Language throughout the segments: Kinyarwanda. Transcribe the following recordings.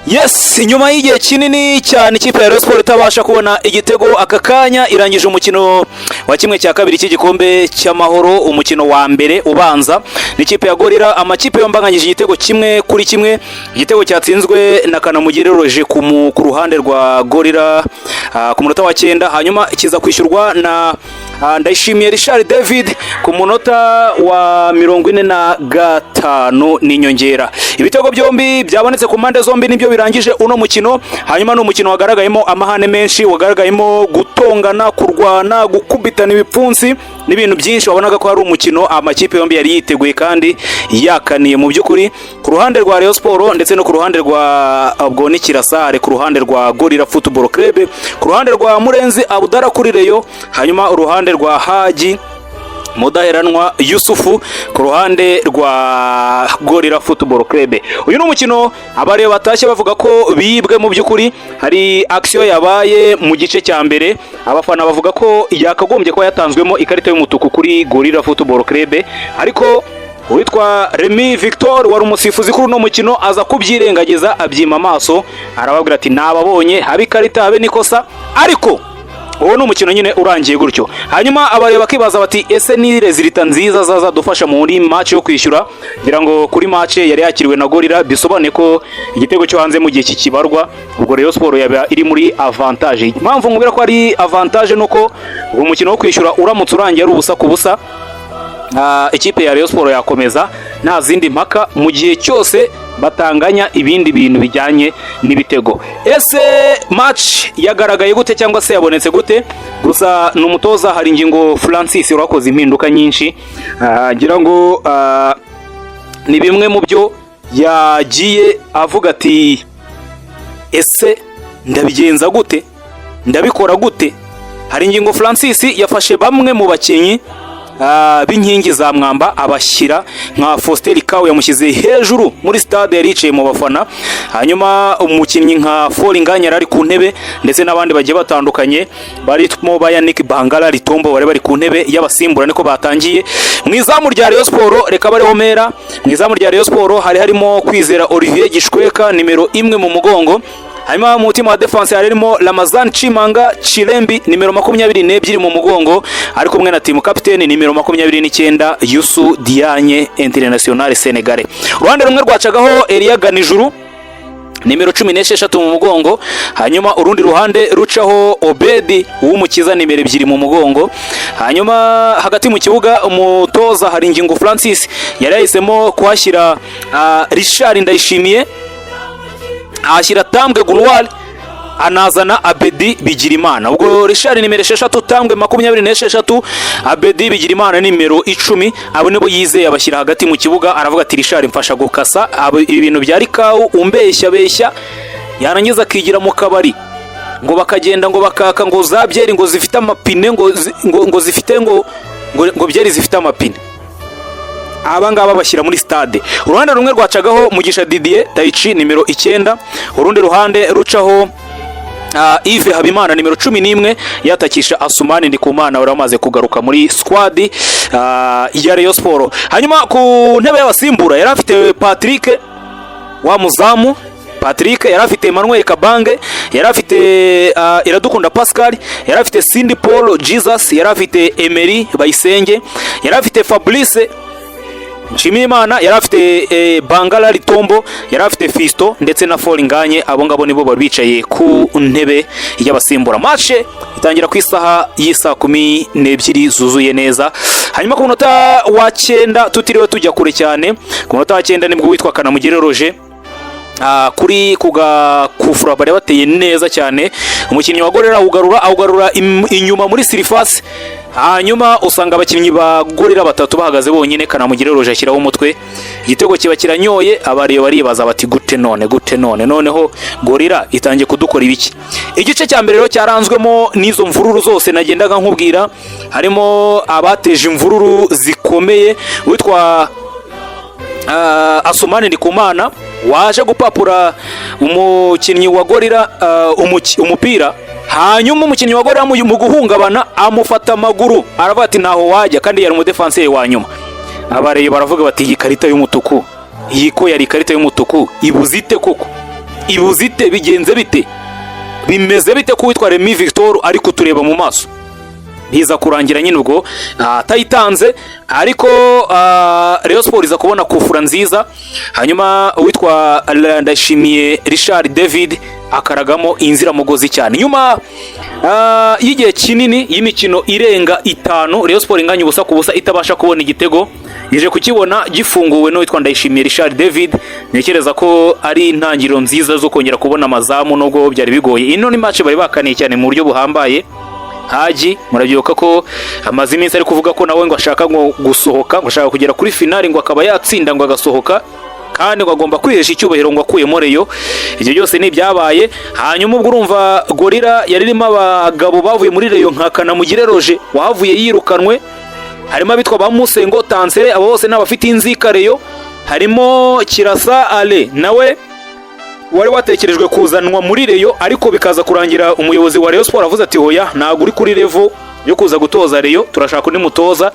Yes, nyuma y'igihe kinini cyane ikipe ya Rayon Sports itabasha kubona igitego, aka kanya irangije umukino wa 1/2 cy'igikombe cy'Amahoro, umukino wa mbere ubanza n'ikipe ya Gorilla. Amakipe yombi anganyije igitego 1-1, igitego cyatsinzwe na Kanamugire Roger ku ruhande rwa Gorilla ku munota wa 9, hanyuma kiza kwishyurwa na Ndayishimiye Richard David ku munota wa 45 n'inyongera. Ibitego byombi byabonetse ku mpande zombi nibyo birangije uno mukino. Hanyuma ni umukino wagaragayemo amahane menshi, wagaragayemo gutongana, kurwana, gukubitana ibipfunsi n'ibintu byinshi. Wabonaga ko hari umukino amakipe yombi yari yiteguye kandi yakaniye mu by'ukuri, ku ruhande rwa Rayon Sports ndetse no ku ruhande rwa ubwo ni Kirasare, ku ruhande rwa Gorilla Football Club, ku ruhande rwa Murenzi Abdallah kuri Rayon, hanyuma uruhande rwa Haji Mudaheranwa Yusufu ku ruhande rwa Gorilla Football Club. Uyu ni umukino abareba batashye bavuga ko bibwe. Mu by'ukuri hari action yabaye mu gice cya mbere, abafana bavuga ko yakagombye kuba yatanzwemo ikarita y'umutuku kuri Gorilla Football Club, ariko uwitwa Remy Victor wari umusifuzi kuri uno mukino aza kubyirengagiza, abyima amaso, arababwira ati: "Nababonye, habe ikarita habe n'ikosa." Ariko uwo ni umukino nyine urangiye gutyo. Hanyuma abareba bakibaza bati: "Ese ni résultat nziza zazadufasha muri match yo kwishyura?" Ngira ngo kuri match yari yakiriwe na Gorilla, bisobanuye ko igitego cyo hanze mu gihe kikibarwa, ubwo Rayon Sports yaba iri muri avantage. Impamvu nkubwira ko ari avantage nuko uwo mukino wo kwishyura uramutse urangiye ari 0-0, ikipe ya Rayon Sports yakomeza nta zindi mpaka mu gihe cyose batanganya ibindi bintu bijyanye n'ibitego. Ese match yagaragaye gute cyangwa se yabonetse gute? Gusa ni umutoza Haringingo Francis urakoze impinduka nyinshi. Ngira ngo ni bimwe mu byo yagiye avuga ati: "Ese ndabigenza gute? Ndabikora gute?" Haringingo Francis yafashe bamwe mu bakinnyi b'inkingi za mwamba, abashyira nka Faustin Kawe, yamushyize hejuru muri stade, yari yicaye mu bafana. Hanyuma umukinnyi nka Foringanya yari ari ku ntebe, ndetse n'abandi bagiye batandukanye barimo ba Yannick Bangala Litombo bari bari ku ntebe y'abasimbura, niko batangiye. Mu izamu rya Rayon Sports, reka bariho mera, mu izamu rya Rayon Sports hari harimo Kwizera Olivier Gishweka, nimero 1 mu mugongo. Hanyuma mu mutima wa defense hari harimo Ramazan Chimanga Chirembi, nimero 22 mu mugongo, ari kumwe na team captain nimero 29 Youssou Diagne, international sénégalais. Uruhande rumwe rwacagaho Elia Ganijuru, nimero 16 mu mugongo, hanyuma urundi ruhande rucaho Obedi Uwumukiza, nimero 2 mu mugongo. Hanyuma hagati mu kibuga umutoza Haringingo Francis yari yahisemo kuhashyira Richard Ndayishimiye, ahashyira Tambwe Gloire, anazana Abedi Bigirimana. Ubwo Richard nimero 6, Tambwe 26, Abedi Bigirimana nimero 10, abo nibo yizeye abashyira hagati mu kibuga. Aravuga ati: "Richard, mfasha gukasa abo ibintu bya Rikawu umbeshya beshya, yarangiza akigira mu kabari ngo bakagenda ngo bakaka ngo za byeri ngo zifite amapine ngo zifite ngo byeri zifite amapine." Aba ngaba bashyira muri stade. Uruhande rumwe rwacagaho Mugisha Didier Taichi, nimero 9, urundi ruhande rucaho Yves Habimana, nimero 11, yatakisha Asumani Ndikumana wari wamaze kugaruka muri squad ya Rayon Sports. Hanyuma ku ntebe y'abasimbura yari afite Patrick wa muzamu Patrick, yari afite Emmanuel Kabange, yari afite Iradukunda Pascal, yari afite Cindy Paul Jesus, yari afite Emery Bayisenge, yari afite Fabrice Nshimiyimana, yari afite Bangala Litombo, yari afite Fisto ndetse na Foringanye. Abo ngabo nibo bari bicaye ku ntebe y'abasimbura. Match itangira ku isaha y'isaa 12 zuzuye neza. Hanyuma ku munota wa 9, tutiriwe tujya kure cyane, ku munota wa 9 nibwo witwa Kanamugire Roger kuri kugakufura bari bateye neza cyane, umukinnyi wa Gorilla awugarura inyuma muri surface, hanyuma usanga abakinnyi ba Gorilla batatu bahagaze bonyine. Kanamugire Roger ashyiraho umutwe, igitego kiba kiranyoye. Abareba baribaza bati: "Gute none? Gute none? Noneho Gorilla itangiye kudukora ibiki?" Igice cya mbere rero cyaranzwemo n'izo mvururu zose nagendaga nkubwira, harimo abateje imvururu zikomeye, witwa Asumani Ndikumana waje gupapura umukinnyi wa Gorilla umupira, hanyuma umukinnyi wa Gorilla mu guhungabana amufata amaguru, aravuga ati: "Ntaho wajya," kandi yari umudefanseri wa nyuma. Abareba baravuga bati: "Iyi karita y'umutuku, iyi ko yari ikarita y'umutuku ibuze ite koko?" Ibuze ite? Bigenze bite? Bimeze bite ko uwitwa Remy Victor ari kutureba mu maso? Biza kurangira nyine ubwo atayitanze, ariko Rayon Sport iza kubona kufura nziza, hanyuma uwitwa Ndayishimiye Richard David akaragamo inziramugozi cyane. Nyuma y'igihe kinini y'imikino irenga 5 Rayon Sport inganya 0-0, itabasha kubona igitego, ije kukibona gifunguwe n'uwitwa Ndayishimiye Richard David. Ntekereza ko ari intangiriro nziza zo kongera kubona amazamu nubwo byari bigoye. Ino ni match bari bakaniye cyane mu buryo buhambaye. Haji murabyibuka ko amaze iminsi ari kuvuga ko nawe ngo ashaka ngo gusohoka, ngo ashaka kugera kuri finali, ngo akaba yatsinda, ngo agasohoka, kandi ngo agomba kwihesha icyubahiro ngo akuyemo Rayon. Ibyo byose ni ibyabaye. Hanyuma ubwo urumva Gorilla yari irimo abagabo bavuye muri Rayon nka Kanamugire Roger wahavuye yirukanwe, harimo abitwa ba Musengo Tansere, abo bose ni abafite inzika Rayon, harimo Kirasa Ale nawe wari watekerejwe kuzanwa muri Rayon, ariko bikaza kurangira umuyobozi wa Rayon Sport avuze ati: "Hoya, ntabwo uri kuri level yo kuza gutoza Rayon, turashaka undi mutoza."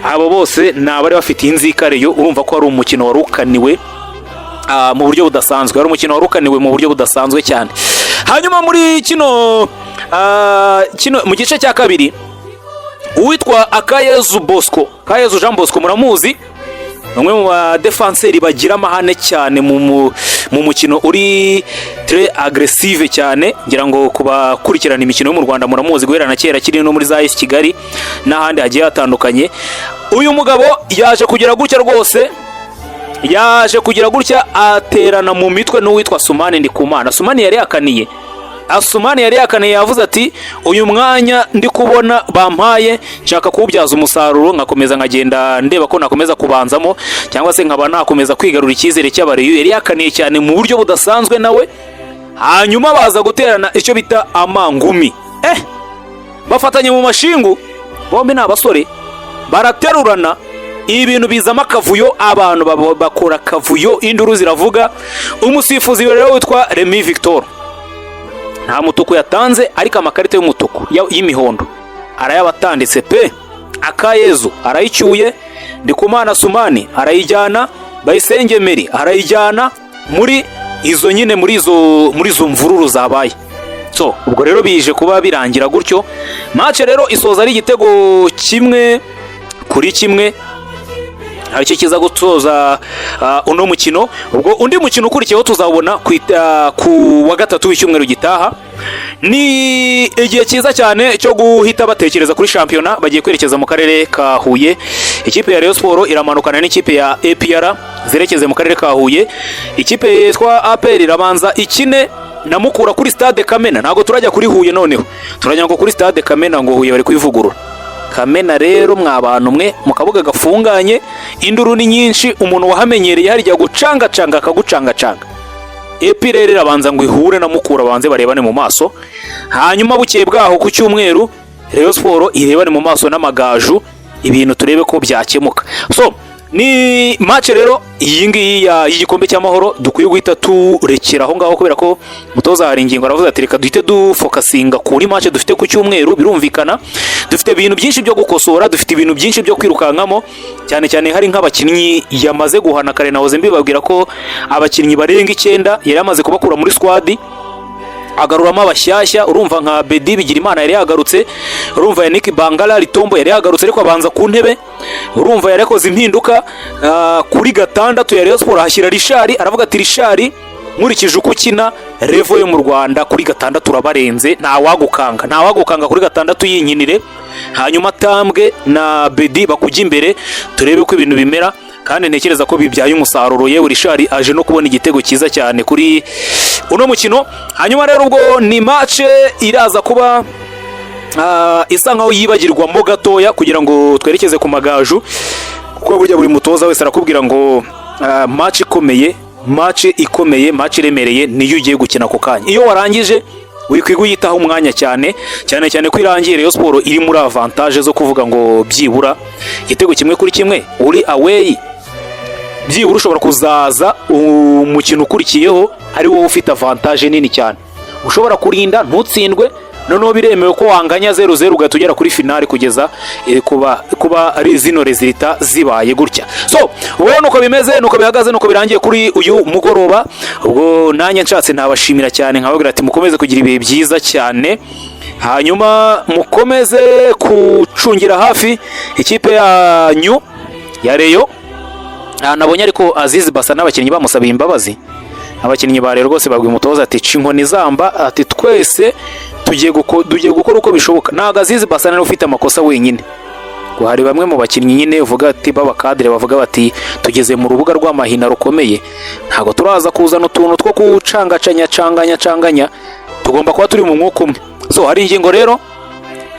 Abo bose ni abari bafite inzika Rayon. Urumva ko ari umukino wari ukaniwe mu buryo budasanzwe, wari umukino wari ukaniwe mu buryo budasanzwe cyane. Hanyuma muri kino mu gice cya kabiri, uwitwa Akayezu Bosco, Akayezu Jean Bosco muramuzi, umwe mu badefanseri bagira amahane cyane mu mukino uri très agressive cyane. Ngira ngo ku bakurikirana imikino yo mu Rwanda muramuzi guhera na kera, kiri no muri za AS Kigali n'ahandi hagiye hatandukanye. Uyu mugabo yaje kugira gutya rwose, yaje kugira gutya aterana mu mitwe n'uwitwa Sumani Ndikumana. Sumani yari yakaniye, Asumani yari yakaniye, yavuze ati: "Uyu mwanya ndi kubona bampaye nshaka kuwubyaza umusaruro, nkakomeza nkagenda ndeba ko nakomeza kubanzamo cyangwa se nkaba nakomeza kwigarura icyizere cy'aba Rayon." Yari yakaniye cyane mu buryo budasanzwe nawe. Hanyuma baza guterana icyo bita amangumi, bafatanye mu mashingu, bombi ni abasore, baraterurana, ibintu bizamo akavuyo, abantu bakora akavuyo, induru ziravuga. Umusifuzi rero witwa Remy Victor nta mutuku yatanze, ariko amakarita y'umutuku y'imihondo arayabatanditse pe. Akayezu arayicyuye, Ndikumana Sumani arayijyana, Bayisenge Meri arayijyana muri izo nyine muri izo mvururu zabaye. So ubwo rero bije kuba birangira gutyo. Match rero isoza ari igitego 1-1, aricyo kiza gutoza uno mukino. Ubwo undi mukino ukurikiyeho tuzawubona ku wa gatatu w'icyumweru gitaha. Ni igihe cyiza cyane cyo guhita batekereza kuri shampiyona. Bagiye kwerekeza mu karere ka Huye. Ikipe ya Rayon Sport iramanukana n'ikipe ya APR zerekeze mu karere ka Huye. Ikipe yitwa APR irabanza ikine na Mukura kuri stade Kamena. Ntabwo turajya kuri Huye, noneho turajya ngo kuri stade Kamena, ngo Huye bari kuyivugurura. Kamena rero mwa bantu mwe, mu kabuga gafunganye, induru ni nyinshi, umuntu wahamenyereye harya gucangacanga akagucangacanga. APR rero irabanza ngo ihure na Mukura, banze barebane mu maso. Hanyuma bukeye bwaho ku cyumweru, Rayon Sport irebane mu maso n'Amagaju, ibintu turebe ko byakemuka. So ni match rero iyi ngiyi y'igikombe cy'amahoro dukwiye guhita turekera aho ngaho, kubera ko mutoza hari ingingo aravuze ati: "Reka duhite dufocusinga kuri match dufite ku cyumweru." Birumvikana dufite ibintu byinshi byo gukosora, dufite ibintu byinshi byo kwirukankamo, cyane cyane hari nk'abakinnyi yamaze guhana. Kare nahoze mbibabwira ko abakinnyi barenga 9 yari yamaze kubakura muri squad, agaruramo abashyashya. Urumva nka Bedi Bigirimana yari yagarutse, urumva Yannick Bangala Litombo yari yagarutse ariko abanza ku ntebe. Urumva yari yakoze impinduka kuri gatandatu ya Rayon Sport, ahashyira Richard. Aravuga ati: "Richard, nkurikije uko ukina, level yo mu Rwanda kuri gatandatu urabarenze, ntawagukanga, ntawagukanga kuri gatandatu, yinkinire, hanyuma Tambwe na Bedi bakujya imbere, turebe uko ibintu bimera." Kandi ntekereza ko bibyaye umusaruro. Yewe, Richard aje no kubona igitego cyiza cyane kuri uno mukino. Hanyuma rero ubwo ni match iraza kuba isa nkaho yibagirwamo gatoya kugira ngo twerekeze ku Magaju, kuko burya buri mutoza wese arakubwira ngo match ikomeye, match ikomeye, match iremereye niyo ugiye gukina ako kanya. Iyo warangije wikwiga uyitaho umwanya cyane cyane, cyane ko irangiye Rayon Sport iri muri avantage zo kuvuga ngo byibura igitego 1-1 uri away, byibura ushobora kuzaza umukino ukurikiyeho ari wowe ufite avantage nini cyane, ushobora kurinda ntutsindwe. Noneho biremewe ko wanganya 0-0 ugahita ugera kuri finale, kugeza kuba ari zino résultats zibaye gutya. So ubwo nuko bimeze, nuko bihagaze, nuko birangiye kuri uyu mugoroba. Ubwo nanjye nshatse ntabashimira cyane, nkababwira ati mukomeze kugira ibihe byiza cyane, hanyuma mukomeze gucungira hafi ikipe yanyu ya Rayon. Nabonye ariko Aziz Basa n'abakinnyi bamusabiye imbabazi. Abakinnyi ba Rayon rwose babwiye umutoza ati "Ca inkoni zamba", ati "Twese tugiye gukora uko bishoboka." Ntabwo Aziz Basa niwe ufite amakosa wenyine, ngo hari bamwe mu bakinnyi nyine uvuga ati b'abakadire bavuga bati tugeze mu rubuga rw'amahina rukomeye, ntabwo turaza kuzana utuntu two kucangacanya canganya canganya, tugomba kuba turi mu mwuka umwe. So hari ingingo rero.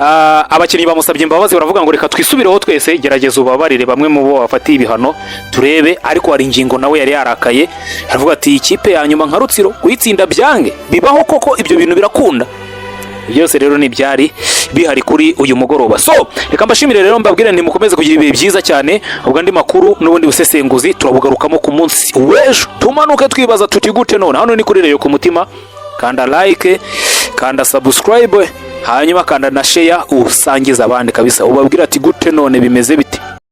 Abakinnyi bamusabye imbabazi, baravuga ngo reka twisubireho twese, gerageza ubabarire bamwe mu bo bafatiye ibihano turebe. Ariko hari ingingo nawe yari yarakaye, aravuga ati ikipe ya nyuma nka Rutsiro kuyitsinda byange, bibaho koko? Ibyo bintu birakunda? Byose rero ni byari bihari kuri uyu mugoroba. So reka mbashimire rero, mbabwire nti mukomeze kugira ibihe byiza cyane. Ubwo andi makuru n'ubundi busesenguzi turabugarukamo ku munsi w'ejo, tumanuke twibaza tuti gute none. Hano ni kuri Rayon ku Mutima. Kanda like, kanda subscribe, hanyuma kanda na share, usangiza abandi kabisa, ubabwira ati gute none, bimeze bite?